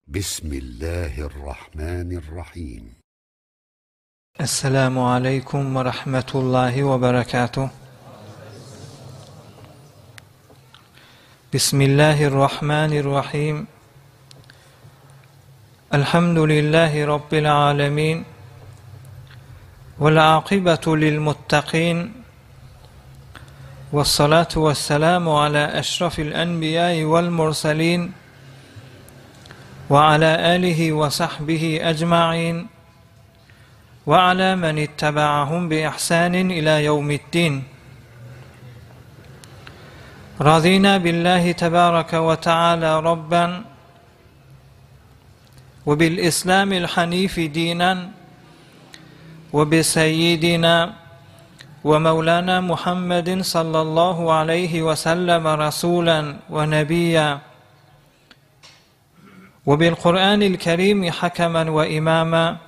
Bismillahirrahmanirrahim. Esselamu aleýkum we rahmetullahi we berekatuh. Bismillahirrahmanirrahim. Elhamdülillahi Rabbil alemin. Vel akibatu lil muttaqin. Vessalatu vesselamu ala eşrafil enbiyai vel murselin. Ve ala alihi ve sahbihi ecma'in. Ve ala men ittebaahum bi ihsanin ila yevmiddin. Razina billahi tebaraka ve teala rabben ve bil islamil hanifi dinen ve bi seyyidina ve mevlana Muhammedin sallallahu aleyhi ve sellem rasulen ve nebiyya ve bil Kur'anil kerim hakemen ve imama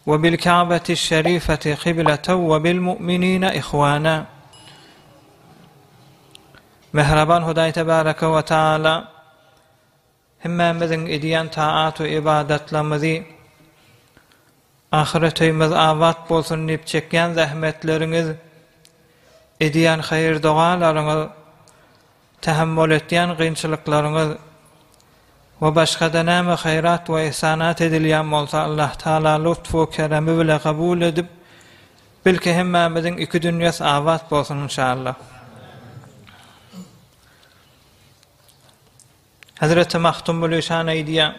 ve bil Ka'beti şerifeti kıbleten ve bil mu'minine ihwana. Mähriban Hudaý Tebareke we Taala hemmämiziň edýän taat we ybadatlarymyzy ahyret öýümiz abat bolsun diýip çekýän zähmetleriňiz, edýän haýyr-dogalaryňyz, tähemmül etýän kynçylyklaryňyz we başga-da näme haýrat we ihsanat edilýän bolsa Allah Taala lutf we keremi bile kabul edip, belki hemmämiziň iki dünýesi abat bolsun inşallah. Hezreti Magtymguly şan aýdýar,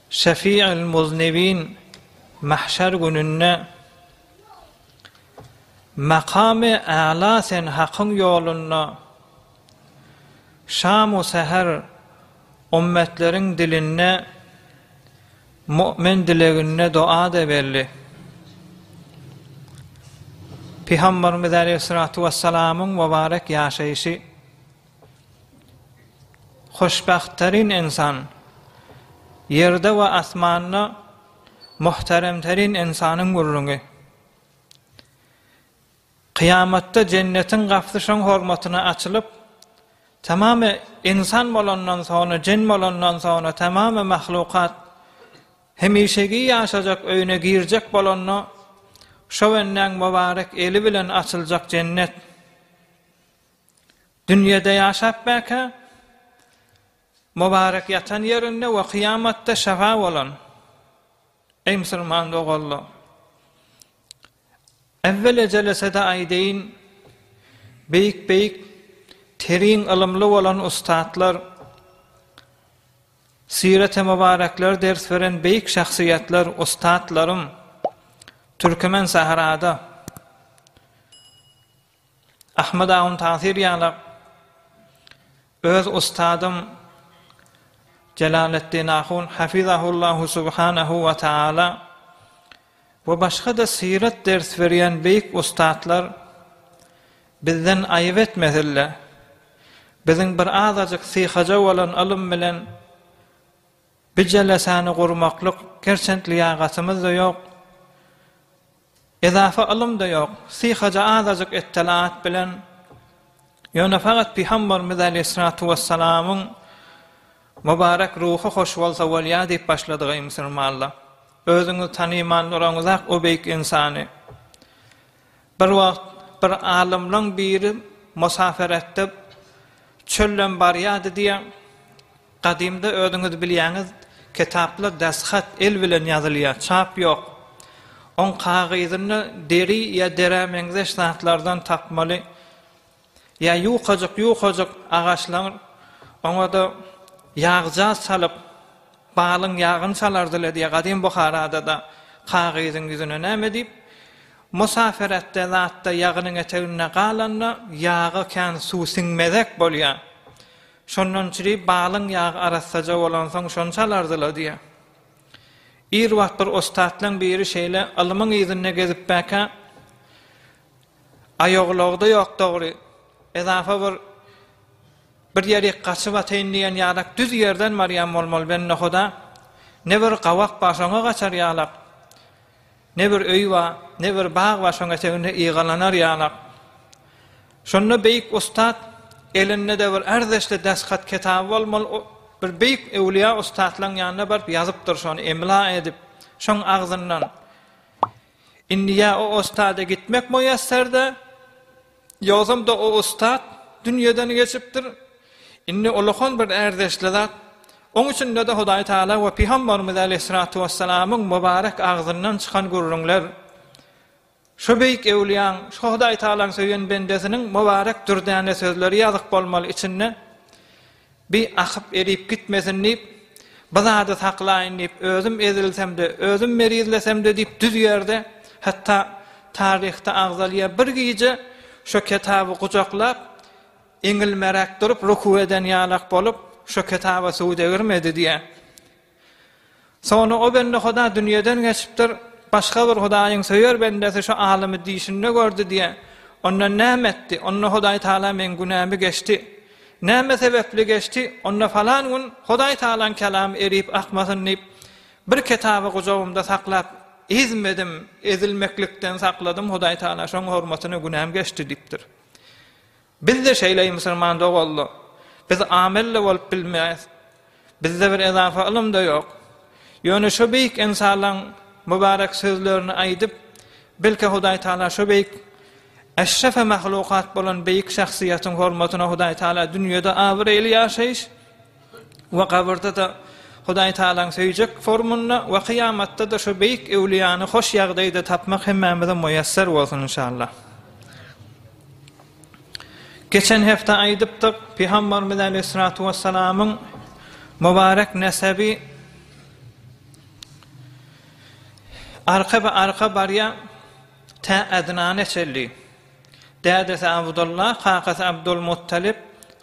Şefi'il muznibin mahşer gününde makamy a'la sen Hakyň ýolunda şam-u säher ummetleriň dilinde mu'min dileginde doa-da belli. Pygamberimiz aleýhissalatu wessalamyň mübarek ýaşaýşy Hoşbagttaryn ynsan, ýerde we asmanda muhteremterin ynsanyň gürrüňi. Kyýamatda jennetiň gapysy şoň hormatyna açylyp, tamamy ynsan bolandan soňra, jyn bolandan soňra tamamy mahlukat hemişegi ýaşajak öýüne girjek bolanda, şo bendäň mübarek eli bilen açyljak jennet. Dünýede ýaşap bäkä, mübarek ýatan ýerinde we kyýamatda şefa bolan, eý musulman doganlar! Äwwel jelesede aýdaýyn, beýik-beýik, terin ylymly bolan ussatlar, Sireti mübarekler ders beren beýik şahsyýetler, ussatlarym, Türkmen sährada, Ahmet ahun Tasyr ýalak öz ustadym Jelaletdin ahun hafizahullahu subhanahu we taala we başga-da syrat ders berýän beýik ussatlar bizden aýyp etmesinler. Biziň bir azajyk syhaja bolan ylym bilen bi jelesäni gurmaklyk gerçent lyýagatymyz-da ýok. Ezafa ylym-da ýok, syhaja azajyk ettelaat bilen, ýöne fakat Pygamberimiz aleýhissalatu wessalamyň mübarek ruhy hoş bolsa bolýar diýip başladygaý musulmanlar. Özüňiz tanyman duraňyzak o beýik ynsany. Bir wagt bir alymlaň biri musaferetde çöllem barýardy diýýär. Gadymda özüňiz bilýäňiz, kitaplar desthat, el bilen ýazylýar, çap ýok. Oň kagyzyny deri ýa derä meňzeş zatlardan tapmaly. Ýa ýukajyk-ýukajyk agaçlar, oňa-da ýagjaz salyp, balyň ýagyny salardylar diýýär gadym Buharada-da kagyzyň ýüzüne näme diýip, musaferetde zatda ýagynyň eteginde galanda ýaga kän suw siňmezek bolýar. Şondan çüri balyň ýagy arassaja bolansoň şony çalardylar diýýär. Ir wagt bir ussatlaň biri şeýle ylmyň yzynda gezipbäkä, aýaglagda ýok dogry, ezafa bir bir ýerik gaçyp ataýyn diýen ýalak düz ýerden barýan bolmaly bendehuda, ne bir gawak bar şoňa gaçar ýalak. Ne bir öý bar, ne bir bag bar şoň eteginde ygalanar ýalak. Şonda beýik ussat elinde-de bir ärzeşli desthat kitaby bolmaly. Bir beýik öwlüýä ussatlaň ýanyna baryp ýazypdyr şony emla edip, şoň agzyndan. Indi ýa o ustada gitmek muýesser-de, ýogsam-da o ussat dünýeden geçipdir. Indi ulakan bir ärdeşli zat. Oň içinde-de Hudaý Tagala we Pygamberimiz aleýhissalatu wessalamyň mübarek agzyndan çykan gürrüňler. Şu beýik öwlüýäň, şu Hudaý Tagalaň söýen bendesiniň mübarek dürdäne sözleri ýazyk bolmaly içinde. Bi akyp erip gitmesin diýip, bu zady saklaýyn diýip, özüm ezilsem-de, özüm merizlesem-de diýip düz ýerde, hatda taryhda agzalýar, bir gije şo kitaby gujaklap, eňilmeräk durup, ruku eden ýalak bolup, şo kitaba suw degirmedi diýýär. Soňra o bende Huda dünýeden geçipdir, başga bir Hudaýyň söýer bendesi şu alymy dişinde gördi diýýär. Onda näme etdi? Onda Hudaý Tagala meň günämi geçdi. Näme sebäpli geçdi? Onda falan gün Hudaý Tagalaň kelamy erip akmasyn diýip, bir kitaby gujagymda saklap ezmedim, ezilmeklikden sakladym, Hudaý Tagala şoň hormatyna günäm geçdi diýipdir. Biz-de şeýle musulman doganlar. Biz amel-de bolup bilmeris. Bizde bir ezafa ylym-da ýok. Ýöne şo beýik ynsanlaň mübarek sözlerini aýdyp, belki Hudaý Taala şo beýik eşrefe mahlukat bolan beýik şahsyýetiň hormatyna Hudaý Taala dünýede abraýly ýaşaýyş we gabyrda-da Hudaý Taalaň söýjek formunda we kyýamatda-da şo beýik öwlüýany hoş ýagdaýda tapmak hemmämize muýesser bolsun inşallah. Geçen hepde aýdypdyk, Pygamberimiz aleýhissalatu wessalamyň mübarek nesebi arka be arka barýar tä Adnana çenli. Dädesi Abdullah, kakasy Abdulmuttalip,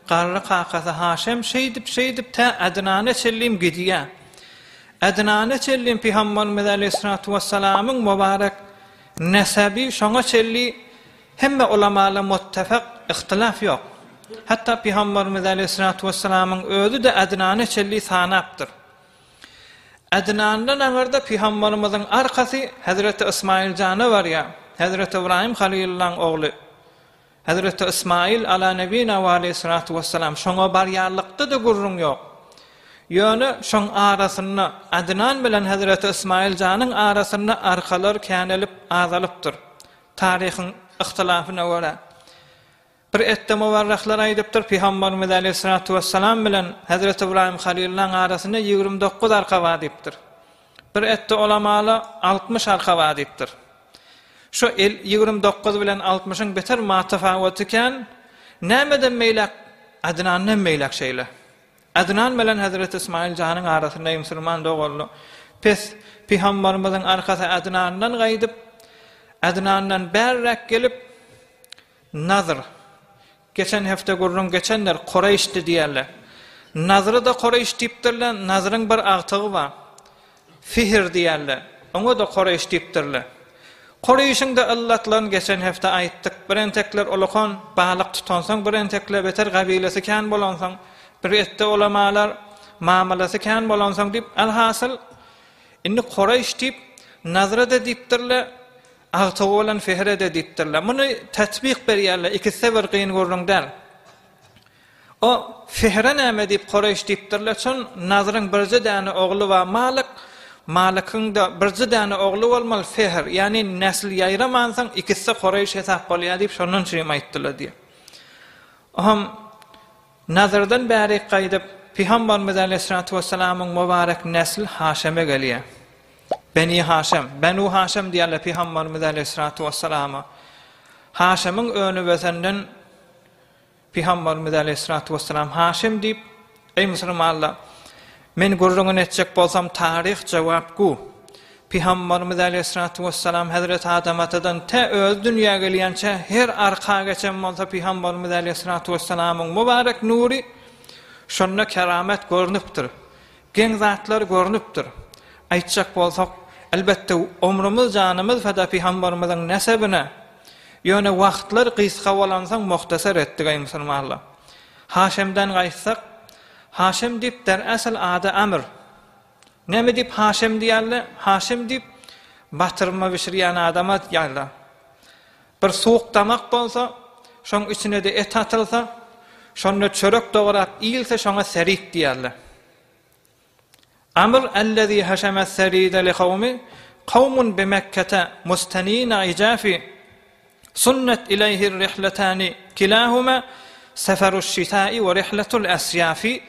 garry kakasy Haşem şeýdip şeýdip tä Adnana çenlim gidýär. Adnana çenli Pygamberimiz aleýhissalatu wessalamyň mübarek nesebi şoňa çenli Hemme ulamalar muttefak, yhtylaf ýok. Hatda Pygamberimiz aleýhissalatu wessalamyň özi-de Adnana çenli sanapdyr. Adnandan aňyrda Pygamberimiziň arkasy Hezreti Ysmaýyl jana barýar. Hezreti Ybraýym Halylyllaň ogly. Hezreti Ysmaýyl ala nebina we aleýhissalatu wessalam şoňa barýanlykda-da gürrüň ýok. Ýöne şoň arasynda Adnan bilen Hezreti Ysmaýyl janyň arasynda arkalar känelip azalypdyr. Taryhyň yhtylafyna görä, bir etde muwarrahlar aýdypdyr, Pygamberimiz aleýhissalatu wessalam bilen Hezreti Ybraýym Halylyň arasynda 29 arka bar diýipdir. Bir etde ulamala 60 arka bar diýipdir. Şu 29 bilen 60-yň beter matafawuty kän, nämeden meýläk Adnandan meýläk şeýle. Adnan bilen Hezreti Ysmaýyl janyň arasynda musulman doganlyk pes Pygambarymyzyň arkasy Adnandan gaýdyp, Adnandan bärräk gelip, Nazr, geçen hepde gürrüň geçendir, Kureýşdi diýerler. Nazry-da Kureýş diýipdirler, Nazryň bir agtygy bar. Fihr diýerler. Oňa-da Kureýş diýipdirler. Kureýşiň-de yllatlaryny geçen hepde aýtdyk. Bir entekler ulakan balyk tutansoň, bir entekler beter gabilasy kän bolansoň, bir etde ulamalar mamalasy kän bolansoň diýip, elhasyl, indi Kureýş diýip, Nazra-da diýipdirler, agtygy bolan Fihre-de diýipdirler. Muny tatbyk berýärler, ikisi-de bir gyn gürrüň däl. O Fihre näme diýip Kureýş diýipdirler, şon Nazryň birje däne ogly bar Malyk, Malykyň-da birje däne ogly bolmaly Fihr, ýagny nesl ýaýramansoň ikisi-de Kureýş hesap bolýar diýip şondan üçinem aýtdylar diýýär. Ohm Nazrdan bärik gaýdyp Pygambarymyz aleýhissalatu wessalamyň mübarek nesli Haşeme gelýär. Beni Haşem, Benu Haşem diýýärler Pygambarymyz aleýhissalatu wessalama. Haşemiň önüp ösenden Pygamberimiz aleýhissalatu wessalam Haşim diýip, Eý musulmanlar! Men gürrüňini etjek bolsam taryh jogap gu. Pygamberimiz aleýhissalatu wessalam Hezreti Adam atadan tä özi dünýä gelýänçä her arka geçen bolsa Pygamberimiz aleýhissalatu wessalamyň mübarek nury şonda keramet görnüpdir. Geň zatlar görnüpdir. Aýtjak bolsak, elbetde, ömrümiz, janymyz feda pygamberimiziň nesebine. Ýöne wagtlar gysga bolansoň muhtasar etdik, eý musulmanlar. Haşemden gaýtsak, Haşem diýip der esl ady Amr. Näme diýip Haşem diýerler? Haşem diýip batyrma bişirýän adama diýerler. Bir suwuk damak bolsa, şoň içine-de et atylsa, şonda çörek dograp iýilse şoňa serit diýerler. Amr ellezî haşemes-serîde li kawmi, kawmun bi Mekkete mustenîne icafi, sunnet ileyhi'r-rihletâni kilâhumâ, seferuş-şitâi we rihletul-esyafi.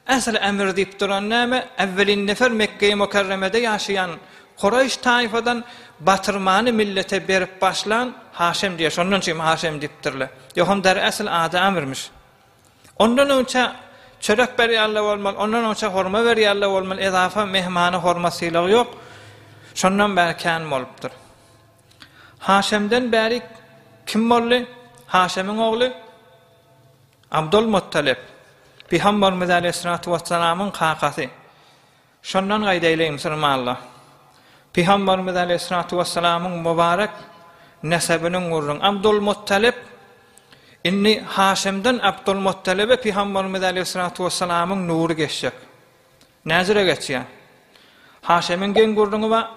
Äsl emir diýip duran näme? Äwwelin nefer Mekgeýi Mükerremede ýaşaýan Kuraýyş taýfadan batyrmany millete berip başlan Haşem diýýär. Şondan üçin Haşem diýipdirler. Ýogsam der äsl ady Amrmyş. Ondan öňçä çörek berýärler bolmaly, ondan öňçä horma berýärler bolmaly, ezafa mehmana hormat-sylag ýok. Şondan bäri kän bolupdyr. Haşemden bäri kim boldy? Haşemiň ogly Abdul Muttalip, Pygamberimiz aleýhissalatu wessalamyň kakasy. Şondan gaýdaýlyň musulmanlar. Pygamberimiz aleýhissalatu wessalamyň mübarek nesebiniň gürrüň. Abdul Muttalip indi Haşemden Abdul Muttalebe Pygamberimiz aleýhissalatu wessalamyň nury geçjek. Näjüre geçýär? Haşemiň geň gürrüňi bar.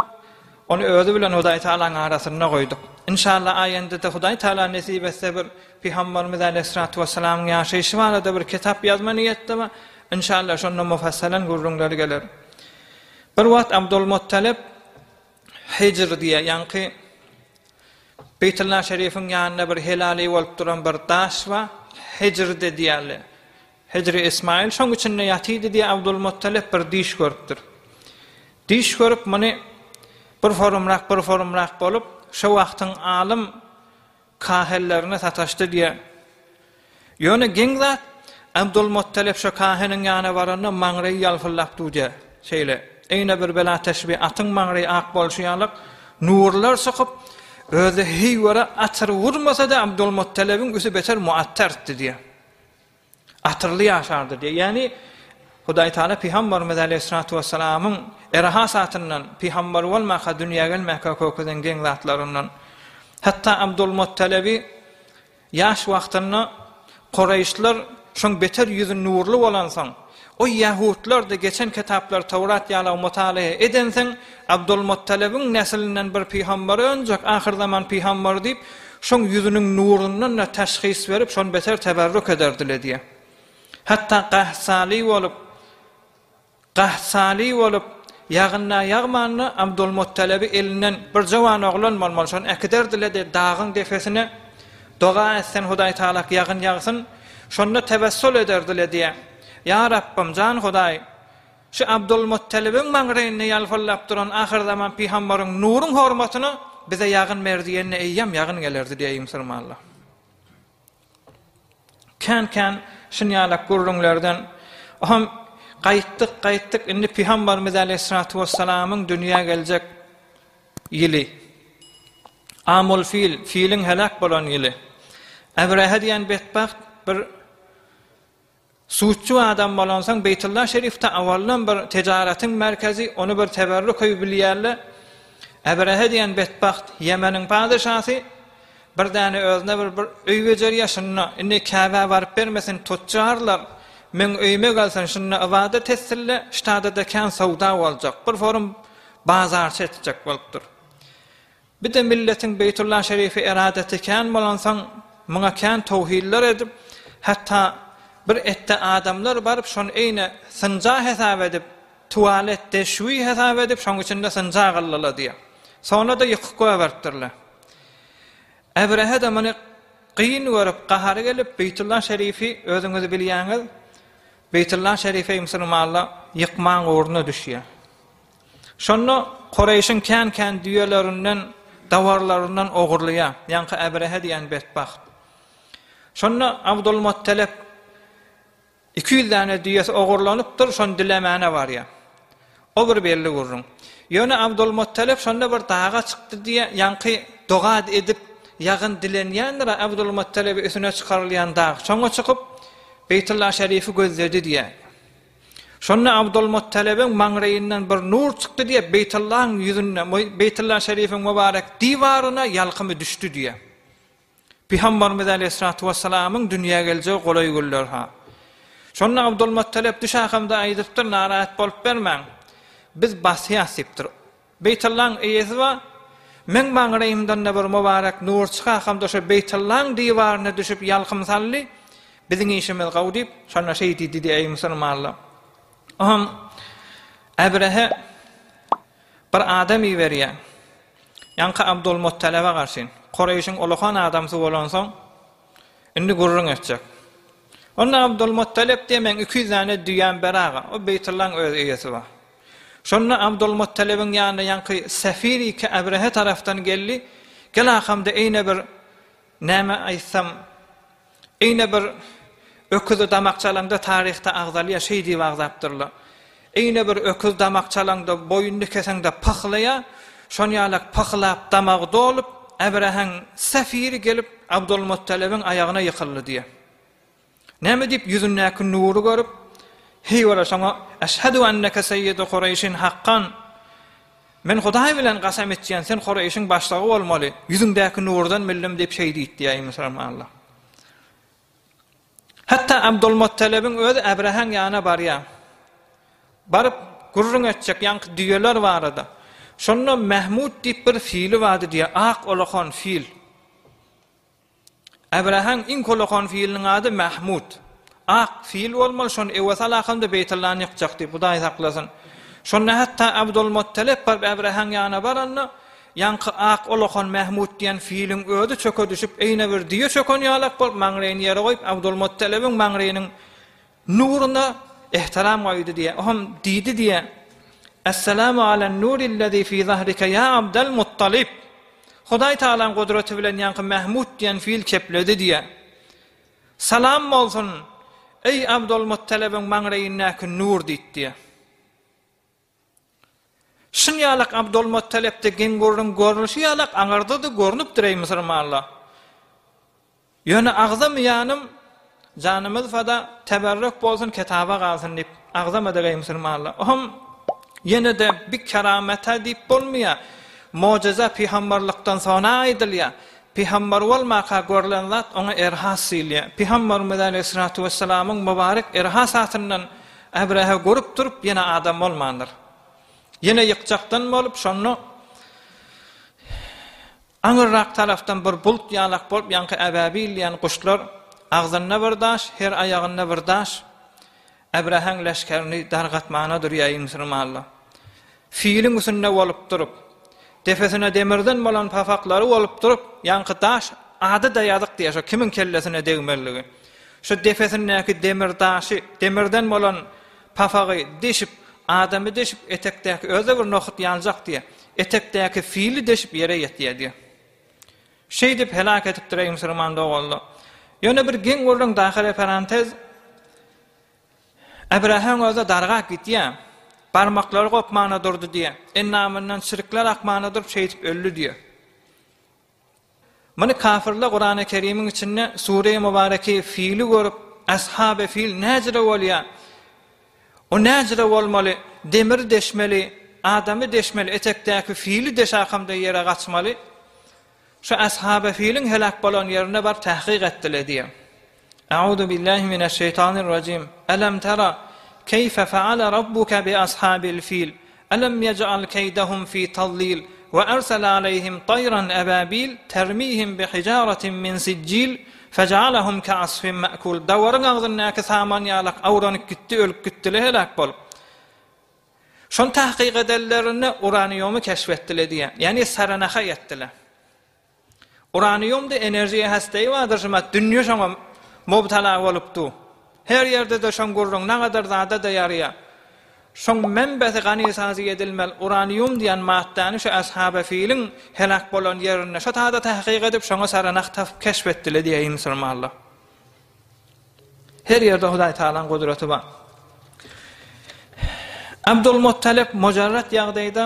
Ony özi bilen Hudaý Tagalaň arasynda goýduk. Inşallah aýendede Hudaý Tagala nesip etse bir Pygamberimiz aleýhissalatu wessalamyň ýaşaýşy barada bir kitap ýazma niýetde bar. Inşallah şonda mufassalan gürrüňler geler. Bir wagt Abdulmuttalip Hijr diýe, ýaňky Beýtullah Şerifiň ýanynda bir helali bolup duran bir daş bar, Hijrde diýýärler. Hijri Ismail şoň içinde ýatydy diýe Abdulmuttalip bir düýş görüpdir. Düýş görüp muny bir forumrak bir forumrak bolup şo wagtyň alym kahellerine sataşdy diýe. Ýöne geň zat Abdulmuttalip şo kaheniň ýanyna baranda maňraýy ýalpyldap dur diýe. Şeýle, eýne bir bela teşbi atyň maňraýy ak bolşy ýalyk nurlar çykyp özi heýwere atyr urmasa-da Abdulmuttalibiň üsi beter muattartdy diýe. Atyrly ýaşardy diýýär. Ýagny Hudaý Taala Pygamberimiz aleýhissalatu wessalamyň erahasatyndan, pygamber bolmaka dünýä gelmäkä kökezen geň zatlaryndan. Hatda Abdul Muttalebi ýaş wagtynda Kureýşler şoň beter ýüzi nurly bolansoň, o ýahudlar-da geçen kitaplar Tawrat ýaly mutalaýa edensoň, Abdul Muttalebiň neslinden bir pygamber önjek, ahyrzaman pygamberi diýip, şoň ýüzüniň nurundan-da teşhis berip, şony beter teberrük ederdiler diýýär. Hatda gahsaly bolup, gahsaly bolup, ýagynda ýagmanda Abdul Muttalebi elinden bir jowan oglan bolmaly, şony äkiderdiler-de dagyň depesine, doga etsin Hudaý Tagalak ýagyn ýagsyn, şonda tewessul ederdiler diýýär. Ýa Rabbym, jan Hudaý! Şu Abdulmuttalibiň maňraýynda ýalpyldap duran ahyrzaman pygambaryň nuryň hormatyna bize ýagyn ber diýende eýýäm ýagyn gelerdi diýeýin musulmanlar. Kän-kän şunýalak gürrüňlerden ohm gaýtdyk, gaýtdyk indi pygambarymyz aleýhissalatu wessalamyň dünýä geljek ýyly. Amul fil, filiň heläk bolan ýyly. Ebrehe diýen betbagt bir Sutçy adam bolansoň Beýtullah Şerifde awaldan bir tejaratyň merkezi, ony bir teberrük öýi bilýärler. Ebrehe diýen betbagt Ýemeniň padyşasy bir däne özüne bir bir öý bejerýär, şunda indi Käbä baryp bermesin tutjarlar, meň öýüme gelsin, şunda ybadat etsinler, ştada-da kän söwda boljak, bir forum bazarçy etjek bolupdyr. Bir-de milletiň Beýtullah Şerife eradaty kän bolansoň, muňa kän towhidler edip, hatda bir etde adamlar baryp şony eýne synja hesap edip, tualet, deşwi hesap edip şoň içinde synja gyldylar diýýär. Soňra-da ýykyp goýberipdirler. Ebrehe-de muny gyn görüp, gahary gelip, Beýtullah Şerifi özüňiz bilýäňiz, Beýtullah Şerife musulmanlar ýykmaň ugruna düşýär. Şonda Kureýşiň kän-kän düýelerinden, dawarlaryndan ogurlaýar, ýaňky Ebrehe diýen betbagt. Şonda Abdulmuttalip 200 däne düýesi ogurlanypdyr, şony dilemäne barýar. O bir belli gürrüň. Ýöne Abdulmuttalip şonda bir daga çykdy diýýär, ýaňky doga edip, ýagyn dilenýändir-ä Abdulmuttalibi üstüne çykarylýan dag. Şoňa çykyp, Beýtullah Şerifi gözledi diýýär. Şonda Abdulmuttalebiň maňraýyndan bir nur çykdy diýip, Beýtullahyň ýüzüne, Beýtullah Şerifiň mübarek diwaryna ýalkymy düşdi diýýär. Pygamberimiz aleýhissalatu wessalamyň dünýä geljegi golaý günler-ha. Şonda Abdulmuttalep düş hakamda aýdypdyr, narahat bolup bermäň. Biz basýas diýipdir. Beýtullahyň eýesi bar. Meň maňraýymdan-da bir mübarek nur çykakamda şo Beýtullahyň diwaryna düşüp ýalkym saldy. Biziň işimiz gowy diýip, şonda şeý diýdi diýeý musulmanlar. Oňam. Ebrehe bir adam iberýär. Ýaňky Abdulmuttalebe garşy. Kureýşiň ulakan adamsy bolansoň, indi gürrüň etjek. Onda Abdulmuttalep diýýär, meň 200 däne düýäm ber aga, o Beýtullaň öz eýesi bar. Şonda Abdulmuttalebiň ýanyna ýaňky sefir iki Ebrehe tarapdan geldi, Gel akamda eýne bir näme aýtsam, Eýne bir öküzi damak çalaňda taryhda agzalýar, şeý diýip agzapdyrlar. Eýne bir öküz damak çalaňda, boýnuny keseňde pyhlaýar, şon ýalak pyhlap damagy dolup, Ebreheň sefiri gelip Abdulmuttalebiň aýagyna ýykyldy diýýär. Näme diýip ýüzündäki nury görüp, Heý wala şoňa Eşhedü enneke seýýidu Kureýşin hakkan, Men Hudaý bilen kasam içýän, sen Kureýşiň başlygy bolmaly, ýüzüňdäki nurdan bildim diýip şeý diýipdi eý musulmanlar. Hatda Abdulmuttalebiň özi Ebreheň ýanyna barýar. Baryp gürrüň etjek ýaňky düýeler barada. Şonda Mahmud diýip bir fili bardy diýýär, ak olakan fil. Ebreheň iň kolakan filiniň ady Mahmud. Ak fil bolmaly, şony ewe salakamda Beýtullany ýykjak diýip, Hudaý saklasyn. Şonda hatda Abdulmuttalep baryp Ebreheň ýanyna baranda, ýaňky ak olakan Mahmud diýen filiň özi çöke düşüp, eýne bir düýe çöken ýalak bolup, maňraýyny ýere goýup, Abdulmuttalebiň maňraýynyň Nuruna ehtiram goýdy diýýär. Ohm diýdi diýýär. Essalamu alen nurillezî fî zahrike ýa Abdel Muttalib. Hudaý Tagalaň gudraty bilen ýaňky Mahmud diýen fil kepledi diýýär. Salam bolsun, eý Abdul Muttalebiň maňraýyndaky nur diýdi diýýär. Şun ýalak Abdulmuttalebde geň gürrüň görnüşi ýalak aňyrda-da görnüpdir eý musulmanlar. Ýöne agzamaýanym janymyz fada teberrük bolsun kitaba galsyn diýip agzamadyk eý musulmanlar. Ohm ýene-de bi kerameta diýip bolmaýar. Mojeza pygamberlikden sona aýdylýar. Pygamber bolmaka görlen zat oňa erhas diýilýär. Pygamberimiz aleýhissalatu wessalamyň mübarek erhasatyndan Ebrehe görüp durup ýene adam bolmandyr. Ýene ýykjakdan bolup şonda aňyrrak tarapdan bir bulut ýalak bolup ýaňky äbäbil diýen guşlar agzynda bir daş, her aýagynda bir daş Ebreheň leşgerini dargatmana durýar musulmanlar. Filiň üstünde bolup durup, depesine demirden bolan papaklary bolup durup, ýaňky daş ady-da ýazyk diýýär şo kimiň kellesine degmeligi. Şu depesindäki demir daşy, demirden bolan papagy deşip, adamy deşip, etekdäki, özi bir nohut ýaljak diýýär. Etekdäki fili deşip ýere ýetýär diýýär. Şeýdip heläk edipdir eý musulman doganlar. Ýöne bir geň gürrüň dahyl parantez, Ebreheň özi dargap gitýär. Barmaklary gopmana durdy diýýär. Endamyndan çirikler akmana durup şeýdip öldi diýýär. Muny kafirler Kurany Kerimiň içinde sure-i mübareki fili görüp, Ashaby fil näjire bolýar? O näjire bolmaly? Demir deşmeli, adamy deşmeli, etekdäki fili deşakamda ýere gaçmaly. Şu Ashaby filiň heläk bolan ýerine baryp tahkyk etdiler diýýär. Euzu billahi mineşşeýtanirrajim. Elem tera keýfe feale rabbuke bi ashabil fil. Elem yec'al keýdehum fi tadlil we ersele aleyhim tayran ebabil termihim bi hijaretin min sijjil fecealehum keasfin me'kul. Dawaryň agzyndaky saman ýalak awranyp gitdi, ölüp gitdile heläk bolup. Şony tahkyk edenlerinde uraniýumy keşf etdile diýýär. Ýagny saranaha ýetdile. Uraniumda enerjiýa hästeýi bardyr şumat dünýe şoňa mubtala bolup du. Her ýerde-de şoň gürrüň nagadar zada-da ýarýa. Şoň menbesi gany sazy edilmel uranium diýen matdany şu ashaby filiň helak bolan ýerinde şo tada tahkyk edip şoňa saranah tapyp keşf etdile diýeýin musulmanlar. Her ýerde Hudaý Tagalaň gudraty bar. Abdulmuttalip mujarrat ýagdaýda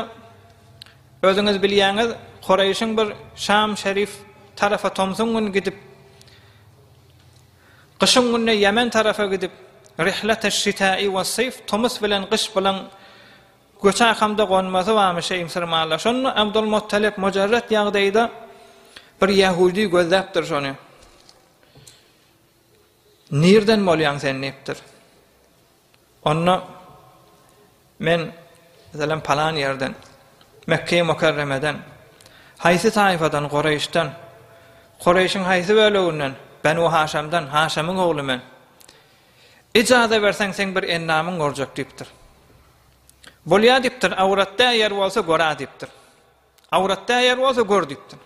özüňiz bilýäňiz, Kureýşiň bir Şam şerif tarapa tomsuň güni gidip, gyşyň gününe Ýemen tarapa gidip, Rihleteş-şitäi we-seýf, tomus bilen gyş bilen göç akamda gonmasy barmyş eý musulmanlar. Şonda Abdulmuttalip mujarrat ýagdaýda bir ýahudi gözläpdir şony. Nirden bolýaň sen diýipdir. Onda men meselem palan ýerden, Mekge-i Mükerremeden, haýsy taýfadan, Kureýşden, Kureýşiň haýsy böleginden, Benu Haşamdan, Haşamyň ogly men. Ijaza berseň seň bir endamyň görjek diýipdir. Bolýa diýipdir, awrat dä ýer bolsa gör-ä diýipdir. Awrat dä ýer bolsa gör diýipdir.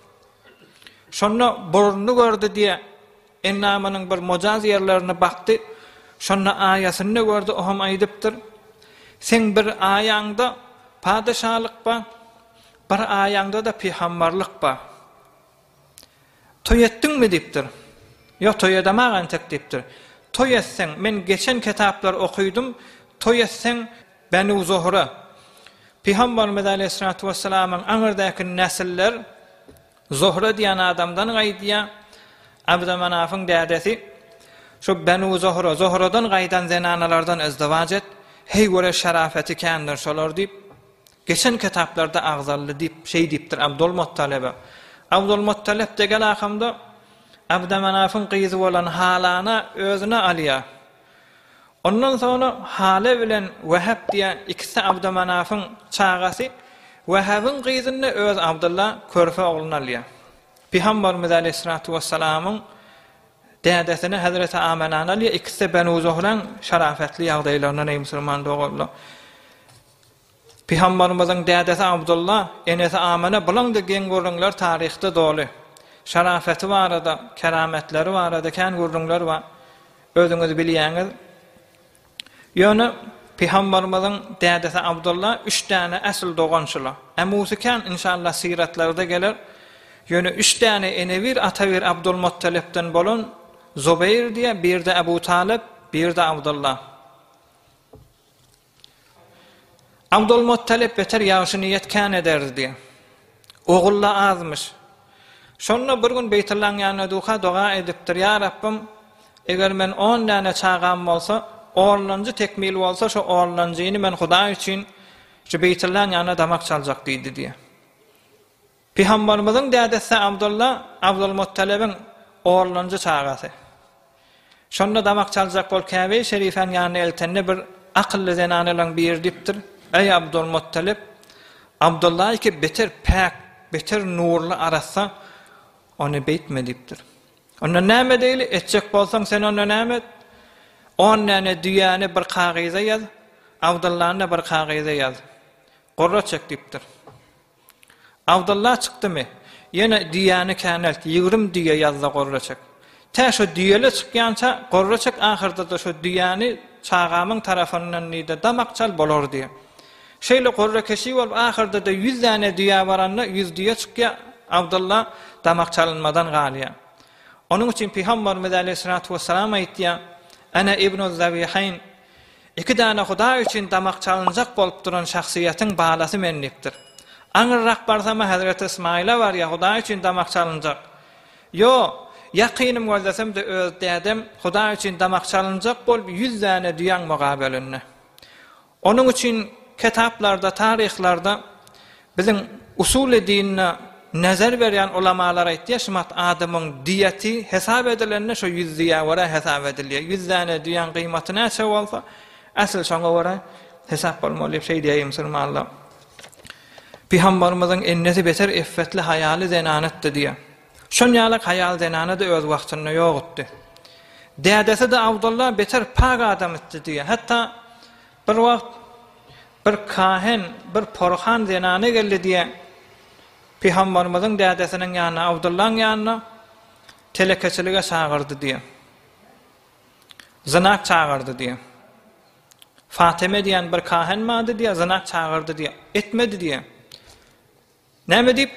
Şonda burnuny gördi diýe, endamynyň bir mojaz ýerlerine bakdy. Şonda aýasyny gördi, o hem aýdypdyr, Seň bir aýaňda padyşalyk bar, bir aýaňda-da pygambarlyk bar. Toý etdiňmi diýipdir. Ýok, toý edemag entek diýipdir. Toý etseň, men geçen kitaplary okydym, toý etseň Benu Zuhra, Pygamberimiz aleýhissalatu wessalamyň aňyrdaky nesiller Zuhra diýen adamdan gaýdýar, Abdymanabyň dädesi. Şu Benu Zuhra, Zuhradan gaýdan zenanalardan izdiwaç et, heý göre şerafeti kändir şolar diýip, Geçen kitaplarda agzaldy diýip, şeý diýipdir Abdulmuttalebe. Abdulmuttalep de gel ahamda Abdymanafyň gyzy bolan Halany özüne alýar. Ondan soňra Hale bilen Wehep diýen ikisi Abdymanafyň çagasy, Wehebiň gyzyny öz Abdylla körpe ogluny alýar. Pygamberimiz aleýhissalatu wessalamyň dädesini Hezreti Amenany alýar, ikisi-de Benu Zuhraň şerafetli ýagdaýlaryndan eý musulman doganlar. Pygambarymyzyň dädesi Abdylla, enesi Amena bulaň-da geň gürrüňler taryhda doly. Şerafeti barada, kerametleri barada kän gürrüňler bar. Özüňiz bilýäňiz. Ýöne Pygambarymyzyň dädesi Abdylla üç däne äsl dogan şula. Ämusy kän inşallah syratlarda geler. Ýöne üç däne enebir atabir Abdulmuttalipden bolan Zubeýr diýe, birde Abu Talyp, birde Abdylla. Abdulmuttalip beter ýagşy niýet kän ederdi. Ogulla azmyş. Şonda bir gün Beýtullaň ýanyna duka doga edipdir, Ýa Rabbym, eger men on däne çagam bolsa, onlanjy tekmil bolsa, şo onlanjyny men Hudaý üçin şu Beýtullaň ýanyna damak çaljak diýdi diýýär. Pygambarymyzyň dädesi Abdylla Abdulmuttalebiň orlanjy çagasy. Şonda damak çaljak bolup Käbe-i Şerifäň ýanyna eltende bir akylly zenanalaryň biri diýipdir, Eý Abdulmuttalip, Abdylla iki beter päk, beter nurly arassa, ony beýtme diýipdir. Onda näme edeýli, etjek bolsaň sen onda näme et? On däne düýäni bir kagyza ýaz, Abdyllany-da bir kagyza ýaz. Gurra çek diýipdir. Abdylla çykdymy? Ýene düýäni känelt, 20 düýe ýazda gorra çek. Tä şo düýele çykýança gorra çek ahyrda-da şo düýäni çagamyň tarapyndan diýdi, damak çal bolar diýe. Şeýle gorra keşi bolup ahyrda-da ýüz däne düýä baranda ýüz düýe çykýa, Abdylla damak çalynmadan galýa. Onuň üçin Pygamberimiz aleýhissalatu wessalam aýtýa, Ene ibnuz-zabihaýn, Iki däne Hudaý üçin damak çalynjak bolup duran şahsyýetiň balasy men diýipdir. Aňyrrak barsam-a Hezreti Ysmaýyla barýa Hudaý üçin damak çalynjak. Ýo, ýakynym gözlesem-de öz dädem Hudaý üçin damak çalynjak bolup ýüz däne düýäň mugabelinde. Onuň üçin kitaplarda, taryhlarda Biziň usuly dinine nezer berýän ulamalar aýtýar, şumat adamyň diýeti hesap edilende şo ýüz düýä görä hesap edilýär. Ýüz däne düýäň gyýmaty näçe bolsa, äsl şoňa görä hesap bolmaly diýip şeý diýýär musulmanlar. Pygambarymyzyň ennesi beter effetli haýaly zenanetdi diýýär. Şon ýalak haýal zenana-da öz wagtynda ýokdy. Dädesi-de Abdylla beter pak adam etdi diýýär. Hatda Bir wagt bir kahin, bir porhan zenany geldi diýe, Pygambarymyzyň dädesiniň ýanyna, Abdyllaň ýanyna telekeçilige çagyrdy diýe. Zynak çagyrdy diýe. Fatyme diýen bir kahin bardy diýe, zynak çagyrdy diýe. Etmedi diýe. Näme diýip?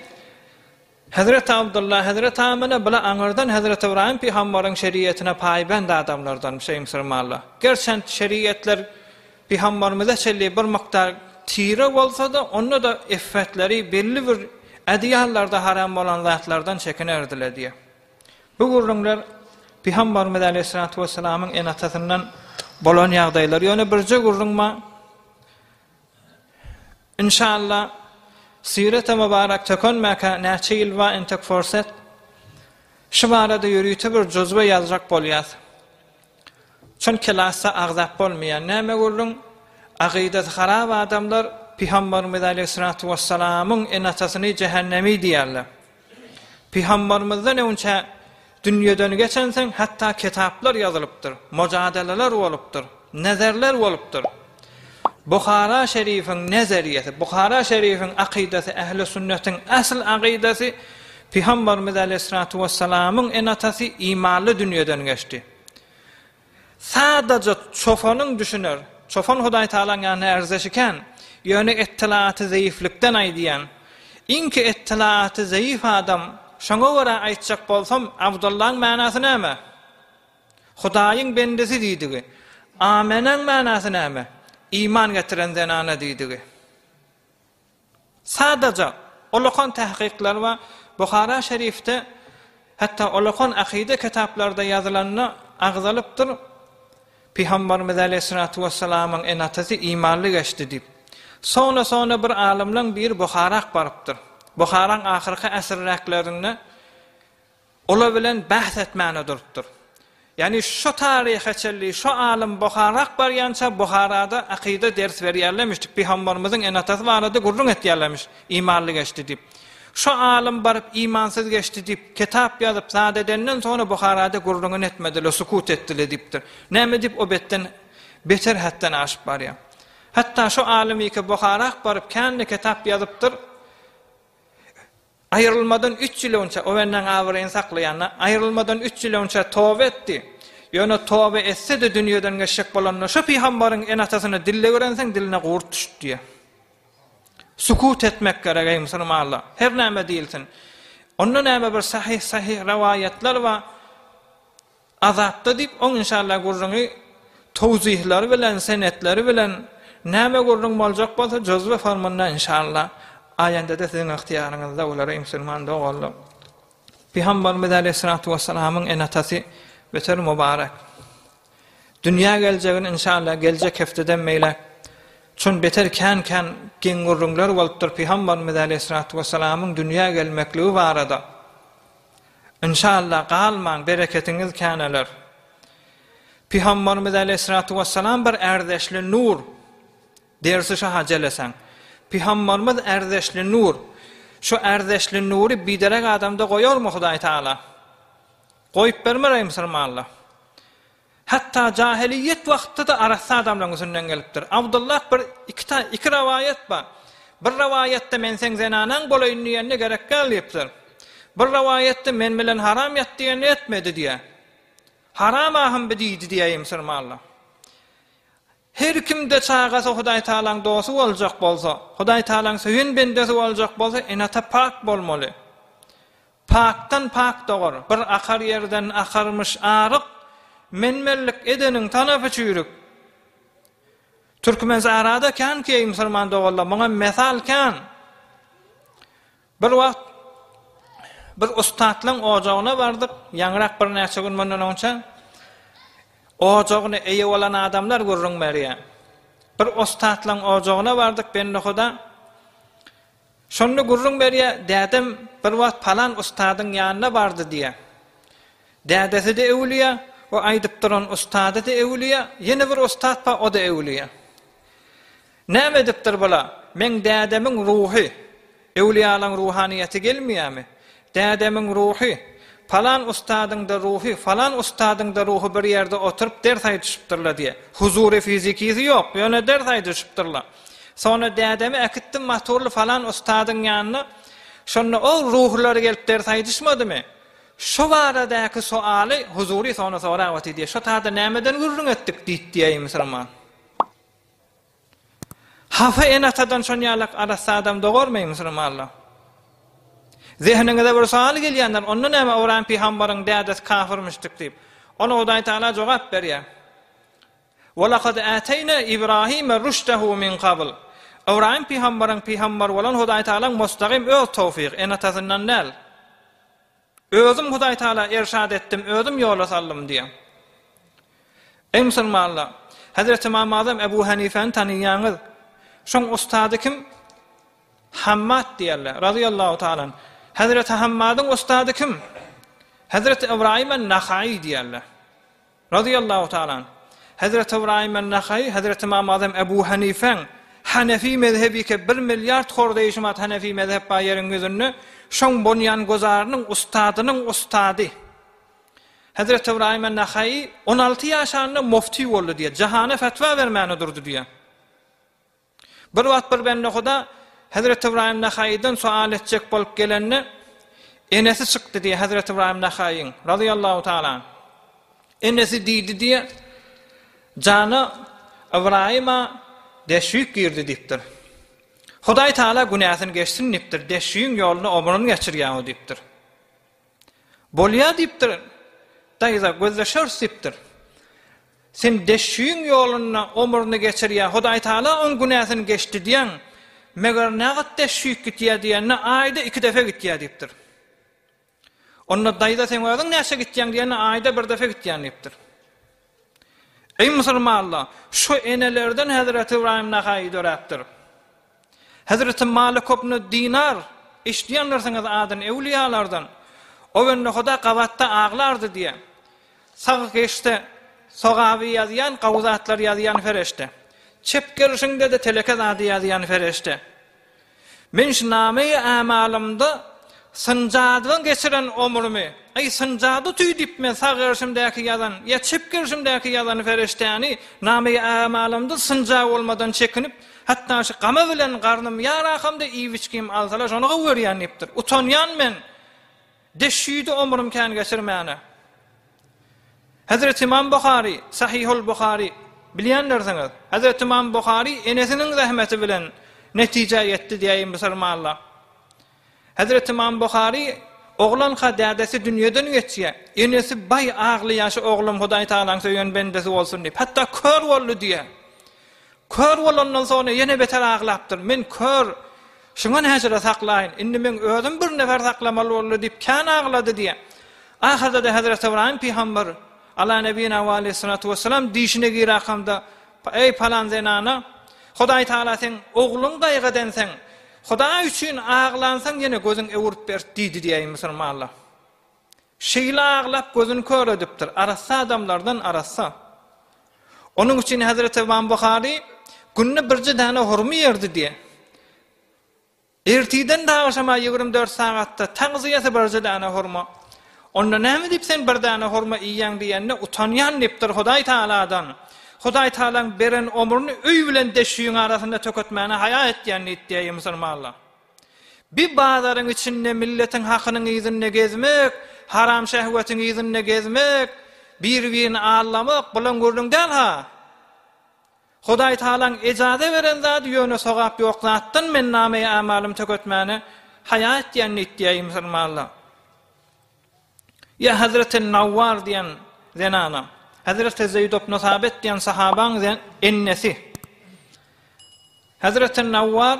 Hezreti Abdylla, Hezreti Amyna bile aňyrdan Hezreti Ybraýym pygambaryň şeriýetine paýbend adamlardan şeý musulmanlar. Gerçent şeriýetler pygambarymyza çenli bir mukdar tire bolsa-da, onda-da iffetleri belli bir ädiýallarda haram bolan zatlardan çekinerdiler diýýär. Bu gürrüňler Pygambarymyz aleýhissalatu wessalamyň ene-atasyndan bolan ýagdaýlar. Ýöne birje gürrüň bar. Inşallah Sirete Mübarek tökenmäkä näçe ýyl bar entek forset. Şu barada ýörite bir juzwe ýazjak bolýas. Çün kelasda agzap bolmaýar. Näme gürrüň? Agydasy harap adamlar Pygamberimiz Aleýhissalatu wessalamyň ene-atasyny jähennemi diýýärler. Pygambarymyzdan öňçä dünýeden geçensoň hatda kitaplar ýazylypdyr, mujadalalar bolupdyr, nezerler bolupdyr. Buhara şerifiň nezeriýesi, Buhara şerifiň akydasy ähli sünnetiň asl akydasy Pygamberimiz aleýhissalatu wessalamyň ene-atasy imanly dünýeden geçdi. Sadaja çopanyň düşüner. Çopan Hudaý Tagalaň ýanynda ärzeşi kän. Ýöne ettilaty zeýiflikden aýdýan. Iňki ettilaty zeýif adam, şoňa görä aýtjak bolsam, Abdullaň manasy näme? Hudaýyň bendesi diýdigi. Amenaň manasy näme? Iman getiren zenana diýdigi. Sadaja, ulakan tahkyklar bar. Buhara şerifde, hatda ulakan akyda kitaplarda ýazylanda agzalypdyr, Pygamberimiz aleýhissalatu wessalamyň ene-atasy imanly geçdi diýip. Sona-sona bir alymlaň biri Buharak barypdyr. Buharaň ahyrky äsirräklerinde Olar bilen bähs etmäne durupdyr. Ýagny şo taryha çenli şo alym Buharak barýança Buharada akyda ders berýärlemişdik, pygamberimiziň ene-atasy barada gürrüň etýärlemiş, imanly geçdi diýip. Şo alym baryp imansyz geçdi diýip, kitap ýazyp zat edenden soňra Buharada gürrüňini etmediler, sukut etdiler diýipdir. Näme diýip o betden beter hetden aşyp barýar. Hatda şo alym ýeke Buharak baryp kände kitap ýazypdyr. Aýrylmadan üç ýyl öňçä, o bendäň abraýyny saklaýan-da, aýrylmadan üç ýyl öňçä toba etdi. Ýöne toba etse-de dünýeden geçjek bolanda şo pygambaryň ene-atasyna dille görenseň diline gurt düşüp diýýär. Sukut etmek gerek eý musulmanlar. Her näme diýilsin. Onda näme bir sahyh-sahyh rowaýatlar bar. Azapda diýip oň inşallah gürrüňi towzyhlary bilen senetleri bilen näme gürrüň boljak bolsa juzwy formunda inşallah aýendede siziň ygtyýaryňyzda bolar eý musulman doganlar. Pygamberimiz aleýhissalatu wessalamyň ene-atasy beter mubarek. Dünýä geljegini inşallah geljek hefteden beýläk çün beter kän-kän geň gürrüňler bolupdyr Pygamberimiz aleýhissalatu wessalamyň dünýä gelmekligi barada. Inşallah galmaň bereketiňiz käneler. Pygambarymyz aleýhissalatu wessalam bir ärdeşli nur. Dersi şaha jeleseň. Pygambarymyz ärdeşli nur. Şu ärdeşli nury biderek adamda goýarmy Hudaý Taala? Goýup bermer eý musulmanlar. Hatda jahiliýet wagtda-da arassa adamlaryň üstünden gelipdir. Abdullah bir iki ta iki rowaýat bar. Bir rowaýatda men seň zenanaň bolaýyn diýende gerek däl diýipdir. Bir rowaýatda men bilen haram ýat diýende etmedi diýýär. Haram ahym bi diýdi diýäýim musulmanlar. Her kimde çagasy Hudaý Tagalaň dosty boljak bolsa, Hudaý Tagalaň söýen bendesi boljak bolsa ene-ata pak bolmaly. Pakdan pak dogar, bir akar ýerden akarmyş aryk, Menmenlik edeniň tanapy çüýrük. Türkmensahrada kän ki eý musulman doganlar, muňa mesal kän. Bir wagt bir ussatlaň ojagyna bardyk, ýaňyrak birnäçe gün mundan öňçe. Ojagyna eýe bolan adamlar gürrüň berýär. Bir ussatlaň ojagyna bardyk, bende huda. Şonda gürrüň berýär, Dädem bir wagt palan ustadyň ýanyna bardy diýýär. Dädesi-de öwlüýä, o aýdyp duran ustady-da öwlüýä, ýene bir ustat bar, o-da öwlüýä. Näme edipdir bula? Meň dädemiň ruhy, öwlüýalaň ruhanyýeti gelmeýärmi? Dädemiň ruhy, palan ustadyň-da ruhy, falan ustadyň-da ruhy bir ýerde oturyp ders aýdyşypdyrlar diýýär. Huzury fizikisi ýok, ýöne ders aýdyşypdyrlar. Soňra dädemi äkitdim Maturly falan ustadyň ýanyna. Şonda o ruhlary gelip ders aýdyşmadymy? Şo baradaky soaly huzury soňra sorap otyr diýýär. Şo tada nämeden gürrüň etdik diýip diýýär musulman. Hapa ene-atadan şon ýalak arassa adam dogarmy musulmanlar? Zehniňize bir soal gelýändir, onda näme Ybraýym pygambaryň dädesi kafyrmyşdyk diýip. Ona Hudaý Tagala jogap berýär. Walakad äteýna Ibrahime ruşdehu min kabl. Ybraýym pygambaryň pygambar bolan Hudaý Tagalaň mustagym öz towfygy, ene-atasyndan däl. Özüm Hudaý Tagala erşad etdim, özüm ýola saldym diýýär. Eý musulmanlar! Hezreti Ymam Azam Ebu Hanifäni tanaýaňyz. Şoň ustady kim? Hammad diýerler, razyýallahu taala anh. Hezreti Hammadyň ustady kim? Hezreti Ybraýym en-Nahaýy diýerler. Razyýallahu taala anh. Hezreti Ybraýym en-Nahaýy, Hezreti Ymam Azam Ebu Hanifäň Hanefi mezhebi ke bir milliard hordeýşimat Hanefi mezhep bar ýeriň ýüzünde, şoň bonýan gozarynyň ustadynyň ustady. Hezreti Ybraýym en-Nahaýy 16 ýaşanda mufti boldy diýýär. Jahana fetwa bermäne durdy diýýär. Bir wagt bir bende Huda Hezreti Ybraýym Nahaýydan sual etjek bolup gelende, enesi çykdy diýýär Hezreti Ybraýym Nahaýyň, razyýallahu taala anh. Enesi diýdi diýýär, Jana Ybraýyma deşwik girdi diýipdir. Hudaý Taala günäsini geçsin diýipdir, deşwigiň ýolunda ömrüni geçirýär o diýipdir. Bolýa diýipdir, daýza, gözleşeris diýipdir. Sen deşşüýiň ýolunda omrüni geçirýä, Hudaýtagala oň günäsini geçdi diýýäň, meger nägat deşşüýik gitýä diýende, aýda iki depe gitýä diýipdir. Onda daýza seň özüň näçe gitýäň diýende, aýda bir depe gitýän diýipdir. Eý musulmanlar, şu enelerden Hezreti Ybraýym Nahaýy döräpdir. Hezreti Malik ibn Dinar, eşidýändirsiňiz adyny öwlüýalardan. O bende Huda gabatda aglardy diýýär. Sag geçse, sogaby ýazýan, gowy zatlary ýazýan fereşde. Çep gelşiňde-de teleke zady ýazýan fereşde. Men şu nameýi ämalymda synjadydan geçiren omrümi, aý synjady tüý diýip men sag gerşimdäki ýazan ýa çep gerşimdäki ýazan fereşdäni nameýi ämalymda synja bolmadan çekinip, hatda şu gama bilen garnym ýarakamda iýip-içgim alsalar şony gowy görýän diýipdir. Utanýan men. Deşşüýdi omrüm kän geçirmäne. Hezreti Ymam Buhary, Sahyhul Buhary, bilýändirsiňiz. Hezreti Ymam Buhary enesiniň zähmeti bilen netijä ýetdi diýäýin musulmanlar. Hezreti Ymam Buhary oglanka dädesi dünýeden geçýär. Enesi baý aglaýar şu oglum Hudaý Tagalaň söýen bendesi bolsun diýip. Hatda kör boldy diýýär. Kör bolandan soňra ýene beter aglapdyr. Men kör, şuňa näjele saklaýyn, indi meň özüm bir nefer saklamaly boldy diýip kän aglady diýýär. Ahyrda-da Hezreti Ybraýym pygamber, ala nebina we aleýhissalatu wessalam, dişine girakamda, Eý palan zenana, Hudaý Tagala seň ogluň gaýgy edenseň, Hudaý üçin aglansaň ýene gözüň öwürip berdi diýdi diýäýin musulmanlar. Şeýle aglap gözüni kör edipdir. Arassa adamlardan arassa. Onuň üçin Hezreti Ymam Buhary günde birje däne hurma iýerdi diýe. Ertiden-de agşama 24 sagatda tagzyýasy birje däne hurma. Onda näme diýip sen bir däne hurma iýýäň diýende utanýan diýipdir Hudaý Tagaladan. Hudaý Tagalaň beren omrüni öý bilen deşigiň arasynda töketmäne haýa etýän diýip diýýär musulmanlar. Bi bazaryň içinde milletiň hakynyň yzynda gezmek, haram şehwetiň yzynda gezmek, bir-birini aldamak bulaň gürrüň däl-ha. Hudaý Tagalaň ejaza beren zady ýöne sogap ýok zatdan men nameýi amalym töketmäne haýa etýän diýipdi musulmanlar. Ýa Hezreti Nawwar diýen zenana, Hezreti Zeýd ibn Sabit diýen sahabaň ennesi. Hezreti Nawwar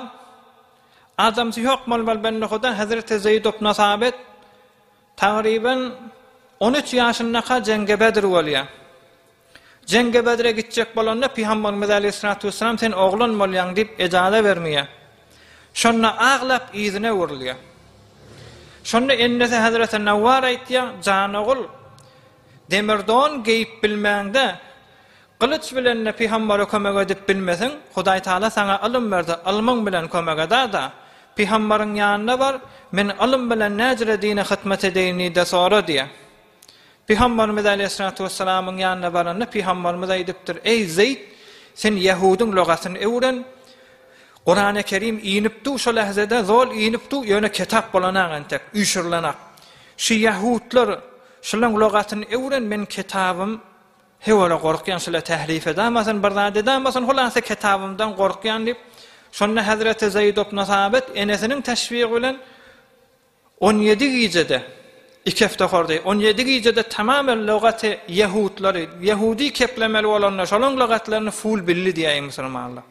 adamsy ýok bolmaly bende Huda Hezreti Zeýd ibn Sabit tagryban 13 ýaşyndaka jeňge Bedr bolýar. Jeňge Bedre gitjek bolanda Pygamberimiz aleýhissalatu wessalam sen oglan bolýaň diýip ejaza bermeýär. Şonda aglap yzyna öwrülýär. Şonda ennesi Hezreti Nawwar aýtýar, Jan ogul, demir don geýip bilmäňde, gylyç bilen-de Pygambere kömek edip bilmeseň, Hudaý Taala saňa ylym berdi, ylmyň bilen kömek eda-da, Pygambaryň ýanyna bar, men ylym bilen näjüre dine hytmat edeýin diý-de sora diýýär. Pygamberimiz aleýhissalatu wessalamyň ýanyna baranda Pygamberimiz aýdypdyr, Eý, Zeýd, sen ýehudyň lugatyny öwren. Kurany Kerim inip dur şo lähzede, zol inip dur, ýöne ketap bolanak entek, üýşürilenak. Şu ýehudlar şulaň lugatyny öwren, men ketabym hewara gorkýan, şula tährif edamasyn, bir zat edamasyn, hulasa ketabymdan gorkýan diýip, şonda Hezreti Zeýd ibn Sabit enesiniň teşwigi bilen 17 gijede, iki hepde hordy, 17 gijede tamamen lugaty ýehutlary, ýehudi keplemeli bolanda şolaň lugatlaryny ful bildi diýäýiň musulmanlar.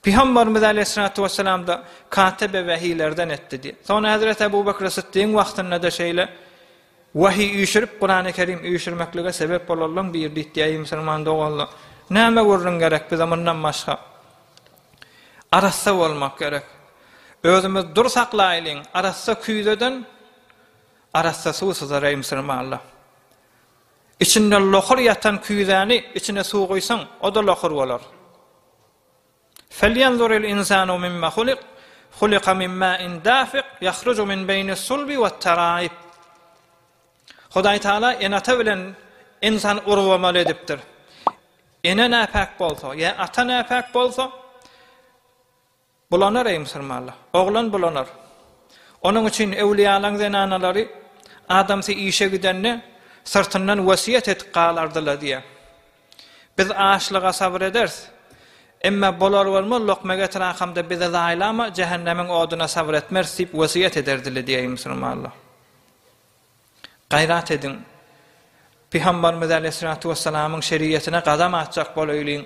Pygamberimiz aleýhissalatu wessalam-da katebe wehilerden etdi diýip. Soňra Hezreti Ebu Bekr Sytdygyň wagtynda-da şeýle wehiý üýşürip, Kurany Kerim üýşürmeklige sebep bolanlaryň biri diýip diýäýiň musulman doganlar. Näme gürrüň gerek bize mundan başga? Arassa bolmak gerek. Özümiz dur saklaýlyň, arassa küýzeden arassa suw syzar eý musulmanlar. Içinde lohur ýatan küýzäni içine suw guýsaň, o-da lohur bolar. Felýenzuril insanu mimma hulik, hulika min ma'in dafiq, ýahruju min beýnis sulbi wet-teraib. Hudaý Taala ene-ata bilen ynsan urgamaly edipdir. Ene näpäk bolsa, ýa ata näpäk bolsa, Bulanar eý musulmanlar. Oglan bulanar. Onuň üçin öwlüýalaň zenanalary adamsy işe gidende syrtyndan wesýet edip galardylar diýýär. Biz açlyga sabyr ederis. Emma bolar-bolmaz lokma getir akamda bizi zaýalama, jähennemiň oduna sabyr etmeris diýip wesýet ederdiler diýýär musulmanlar. Gaýrat ediň! Pygambarymyz aleýhissalatu wessalamyň şeriýetine gadam atjak bolaýlyň.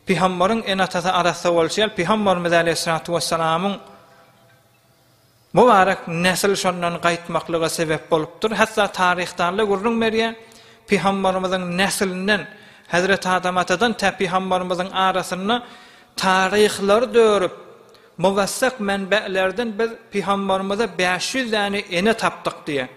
Pygambaryň ene-atasy arassa bolşy ýaly, Pygambarymyz aleýhissalatu wessalamyň mübarek nesil şondan gaýtmaklyga sebäp bolupdyr. Hatda taryhdanlar gürrüň berýär, Pygambarymyzyň neslinden, Hezreti Adam atadan tä Pygambarymyzyň arasynda taryhlary dörüp, Muwassak menbe'lerden biz pygambarymyza 500 däne ene tapdyk diýýär.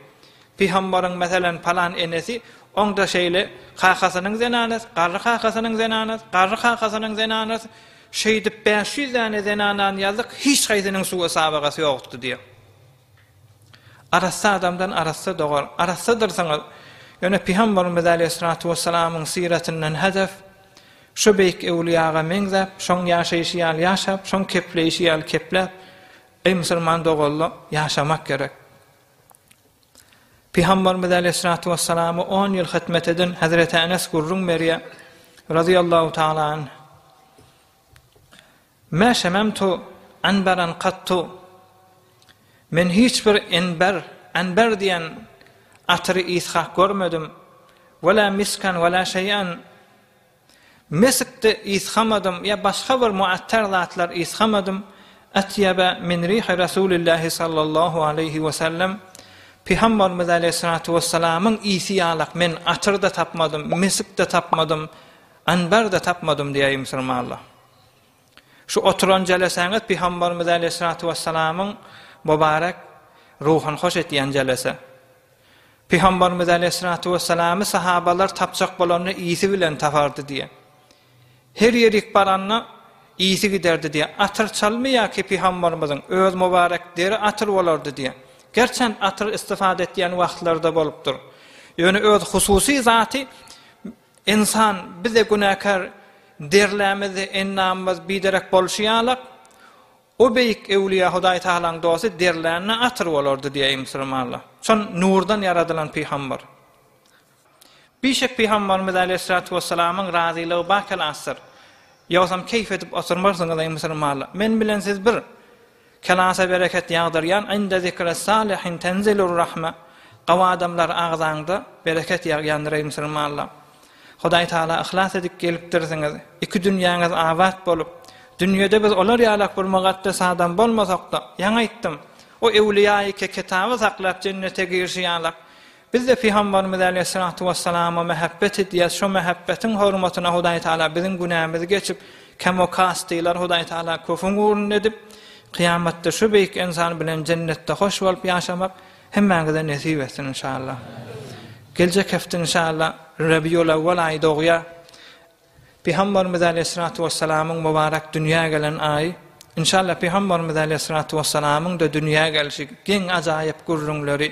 Pygambaryň meselem palan enesi, oňda şeýle kakasynyň zenanasy, garry kakasynyň zenanasy, garry kakasynyň zenanasy, şeýdip 500 däne zenanany ýazdyk, hiç haýsynyň suwa sabagasy ýokdy diýýär. Arassa adamdan arassa dogar. Arassadyrsyňyz. Ýöne Pygamberimiz aleýhissalatu wessalamyň syratyndan hedef, şu beýik öwlüýaga meňzäp, şoň ýaşaýşy ýaly ýaşap, şoň kepleýşi ýaly kepläp, eý musulman doganlar, ýaşamak gerek. Pygamberimiz aleýhissalatu wessalama on ýyl hyzmat eden Hezreti Enes gürrüň berýär, razyýallahu taala anh. Mä şememtu anbaran kattu, Men hiç bir enber, anber diýen atyry ysgap görmedim, we la miskan we la şeý'an, Mesk-de ysgamadym ýa başga bir muattar zatlar ysgamadym, atýaba min rihi Rasulillahi sallallahu aleýhi we sellem, Pygamberimiz aleýhissalatu wessalamyň ysy ýalak men atyr-da tapmadym, mesk-de tapmadym, anbar-da tapmadym diýäý musulmanlar. Şu oturan jelesäňiz Pygamberimiz aleýhissalatu wessalamyň mubarek ruhuny hoş etýän jelese. Pygamberimiz aleýhissalatu wessalamy sahabalar tapjak bolanda ysy bilen tapardy diýýär. Her ýerik baranda ysy giderdi diýýär. Atyr çalmaýar ki Pygamberimiziň öz mubarek deri atyr bolardy diýýär. Gerçem atyr istifade etýän wagtlarda bolupdyr. Ýöne öz hususy zaty Ynsan bize günäkär derlämizde endamymyz biderek bolşy ýalak, o beýik öwlüýä Hudaý Tagalaň dosty derlände atyr bolardy diýäý musulmanlar. Şon nurdan ýaradylan pygambar. Bişek pygambarymyz aleýhissalatu wessalamyň razylygy ba kelasdyr. Ýogsam keýp edip oturmarsyňyz eý musulmanlar. Men bilen siz bir. Kelasa bereket ýagdyrýan Inde zikri salihin tenzilur rahme Gawy adamlar agzaňda bereket ýagýandyr eý musulmanlar. Hudaý Tagala yhlas edip gelipdirsiňiz. Iki dünýäňiz abat bolup, dünýede biz olar ýalak bir mugatdes adam bolmasakda, ýaňy aýtdym, o öwlüýaýy ke kitaby saklap jennete girişi ýalak, Biz-de Pygamberimiz aleýhissalatu wessalama mähebbet edýäs, şo mähebbetiň hormatyna Hudaý Tagala biziň günämizi geçip, kem-u-kastylar Hudaý Tagala köfüň ugrunda edip, kyýamatda şu beýik ynsan bilen jennetde hoş bolup ýaşamak hemmäňize nesip etsin inşallah. Geljek hepde inşallah Rebiul-Awwal aýy dogýar. Pygamberimiz aleýhissalatu wessalamyň mubarek dünýä gelen aýy, Inşallah Pygamberimiz aleýhissalatu wessalamyň-da dünýä gelşi geň ajaýyp gürrüňleri,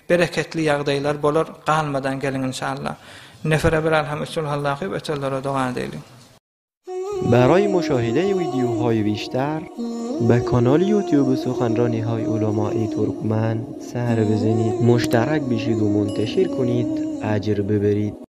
bereketli ýagdaýlar bolar, galmadan geliň inşallah. Nefere bir alham üç kulhalla okyp ötenlere doga edeýliň. برای مشاهده ویدیوهای بیشتر به کانال یوتیوب سخنرانی های علمای ترکمن سر بزنید مشترک بشید و منتشر کنید اجر ببرید.